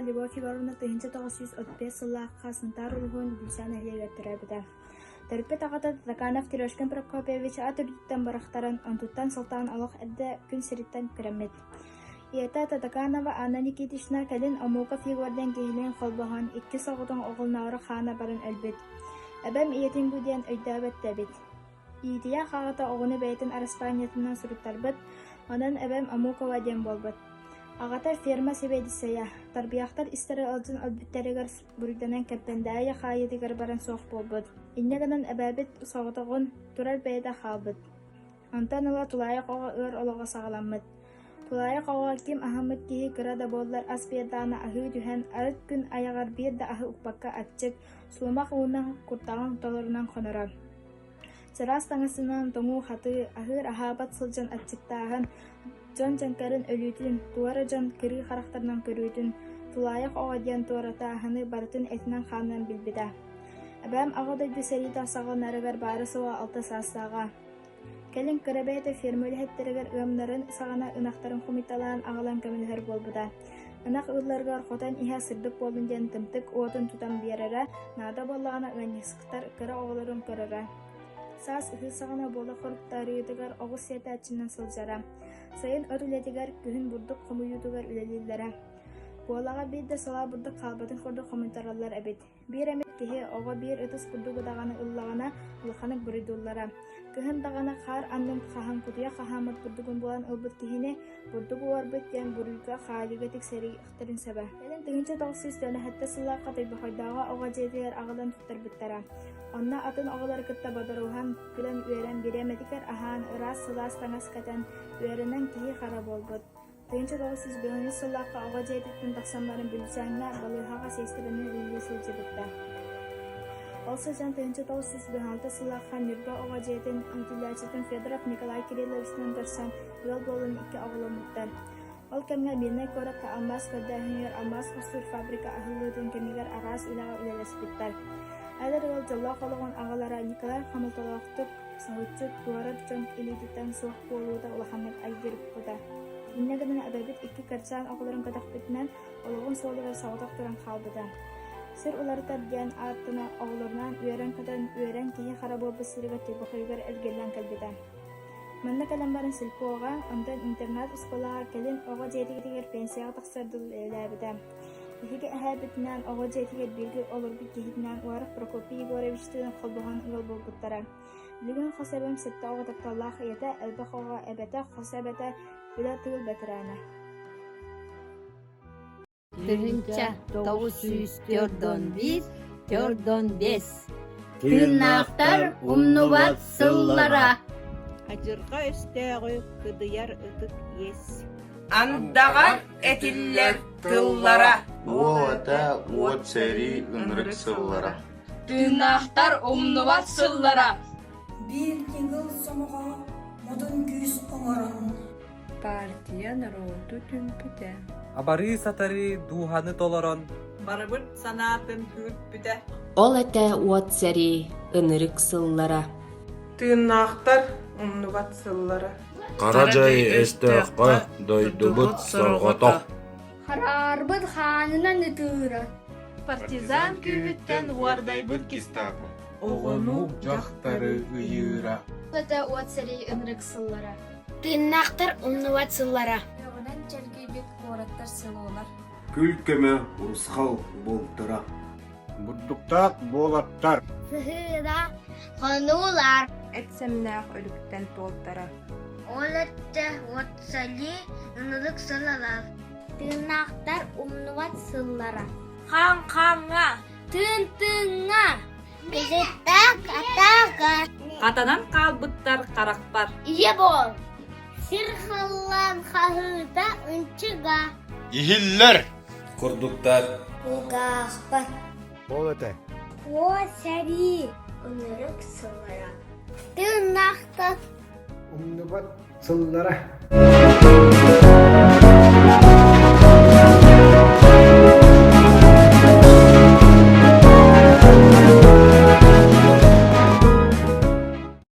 Любовь Егоровна 1935 сыллаахха Сунтаар улууһун Бүлсээн нэһилиэгэр төрөөбүтэ. Төрөппүт аҕата Татаканов Терешкин Прокопьевич ат үрдүттэн бырахтаран, онтуттан сылтаан олох эрдэ күн сириттэн күрэммит. Ийэтэ Татаканова Анна Никитична кэлин Омуков Егор диэн киһилиин холбоһон, икки соҕотох оҕолноору хаана баран өлбүт. Эбэм ийэтин бу диэн өйдөөбөт да эбит. Иитийэх аҕата оҕону бэйэтин араспаанньатынан суруттарбыт, онон эбэм Омукова диэн буолбут. Аҕата ферма сэбиэдиссэйэ, тарбыйахтар истэрэ ыалдьан өлбүттэригэр буруйданан Кэмпэндээйи хаайыытыгар баран суох буолбут. Инньэ гынан эбээбит соҕотоҕун турар бэйэтэ хаалбыт. Онтон ыла тулаайах оҕо ыар олоҕо саҕаламмыт. Тулаайах оҕо ким аһаммыт киһи кыра да буоллар ас биэрдэҕинэ аһыы түһэн, арыт күн айаҕар биир да аһы укпакка аччык, сулумах уунан куртаҕын толорунан хоноро. Чараас таҥасынан тоҥуу-хатыы, аһыыр-аһаабат сылдьан аччыктааһын, дьон дьэҥкэрин өлүүтүн, туора дьон кырыы харахтарынан көрүүтүн, тулаайах оҕо диэн туоратааһыны барытын этинэн-хаанынан билбитэ. Эбээм Аҕа дойду сэриитэ саҕаланарыгар баара-суоҕа алта саастааҕа. Кэлин кыра бэйэтэ ферма үлэһиттэригэр ыамнарын саҕана ынахтарын хомуйталаан аҕалан көмөлөһөр буолбута. Ынах ыылларыгар хотон иһэ сырдык буоллун диэн тымтык уотун тутан биэрэрэ, наада буоллаҕына ыанньыксыттар кыра оҕолорун көрөрө. Саас ыһыы саҕана буола хоруттарыытыгар оҕус сиэтээччинэн сылдьара. Сайын от үлэтигэр, күһүн бурдук хомуйуутугар үлэлииллэрэ. Буолаҕа биир да салаа бурдук хаалбатын курдук хомуйтараллар эбит. Биир эмит киһи оҕо биир ытыс курдугу даҕаны ыллаҕына, улаханнык буруйдууллара. Кыһын даҕаны хаар аннын хаһан кутуйах хаһааммыт бурдугун булан ылбыт киһини бурдук уорбут диэн буруйга хаайыыга тиксэриэхтэрин сөбө. Кэлин 1997 сыллаахха Тойбохойдооҕу оҕо дьиэтигэр аҕалан туттарбыттара. Онно атын оҕолору кытта бодоруһан, күлэн-үөрэн, бириэмэтигэр аһаан, ыраас сылаас таҥас кэтэн, үөрэнэн киһи-хара буолбут. 1905 сыллаахха оҕо дьиэтиттэн тахсан баран Бүлүүчээҥҥэ балыыһаҕа сиэстэрэнэн үлэлии сылдьыбыттар. Ол сылдьан 1906 сыллаахха Ньурба оҕо дьиэтин иитиллээччитин Федоров Николай Кирилловичтыын көрсөн ыал буолан икки оҕоломмуттар. Ол кэмҥэ Мирнэй куоракка алмаас көрдөөһүнүгэр алмаас хостуур фабрика аһыллыытын кэмигэр араас үлэҕэ үлэлэспиттэр. Эдэр ыал дьоллоох олоҕун аҕалара Николай хомолтолоохтук соһуччу туора дьон илиититтэн суох буолуута улаханнык айгырыппыта. Инньэ гынан эбэбит икки кырачаан оҕолорун көтөхпүтүнэн олоҕун суолугар соҕотох туран хаалбыта. Сир уларытар диэн ааттана оҕолорунаан үөрэн-көтөн, үөрэн киһи хара буолбут сиригэр Тойбохойугар эргиллэн кэлбитэ. Манна кэлэн баран сельпоҕа, онтон интернат-оскуолаҕа, кэлин оҕо дьиэтигэр пенсияҕа тахсар дылы үлэлээбитэ. Биһиги эһээбитинээн оҕо дьиэтигэр бииргэ олорбут киһитинээн Уаров Прокопий Егоровичтыын холбоһон ыал буолбуттара. Билигин хос эбэм сэттэ оҕо тапталлаах ийэтэ, элбэх оҕо эбэтэ, хос эбэтэ, үлэ тыыл бэтэрээнэ. 1941 45 Тыыннаахтар умнубат сыллара Адьырҕа өстөөҕү кыдыйар ытык иэс Андаҕар этиллэр тыллара Уота уот сэрии ынырык сыллара Тыыннаахтар умнубат сыллара Биир ньыгыл сомоҕо модун күүс оҥорон Партия норуоту түмпүтэ. Абарыы-сатарыы дууһаны толорон Барыбыт санаатын күүрпүтэ. Ол этэ уот сэрии ынырык сыллара. Тыыннаахтар умнубат сыллара. Хара дьай өстөөххө дойдубут сорҕото. Хараарбыт хаанынан ытыыра. Партизан күүһүттэн уордайбыт гестапо. Оҕону, дьахтары ыйыыра. Этэ уот сэрии ынырык сыллара. Тыыннаахтар умнубат сыллара. Үөҕүнэн чэлгийбит куораттар селолар. Күл көмө урусхал буолтара. Бурдуктаах буолаттар. Сыһыыра хонуулар. Эт сэмнээх өлүктэн туолтара. Ол өттө уот сэлии ынырык сыллара. Тыыннаахтар умнубат сыллара. Хаҥ-хаҥҥа, тыын-тыыҥҥа. Бизиттаах атаака. Хатанан хаалбыттар харахпар. Ийэ буол. Сир халлаан хаһыыта ынчыга. Иһиллэр. Курдуктар. Кулгаахпар. Ол этэ. Уот сэрии ынырык сыллара. Тыыннаахтар Умнубат сыллара.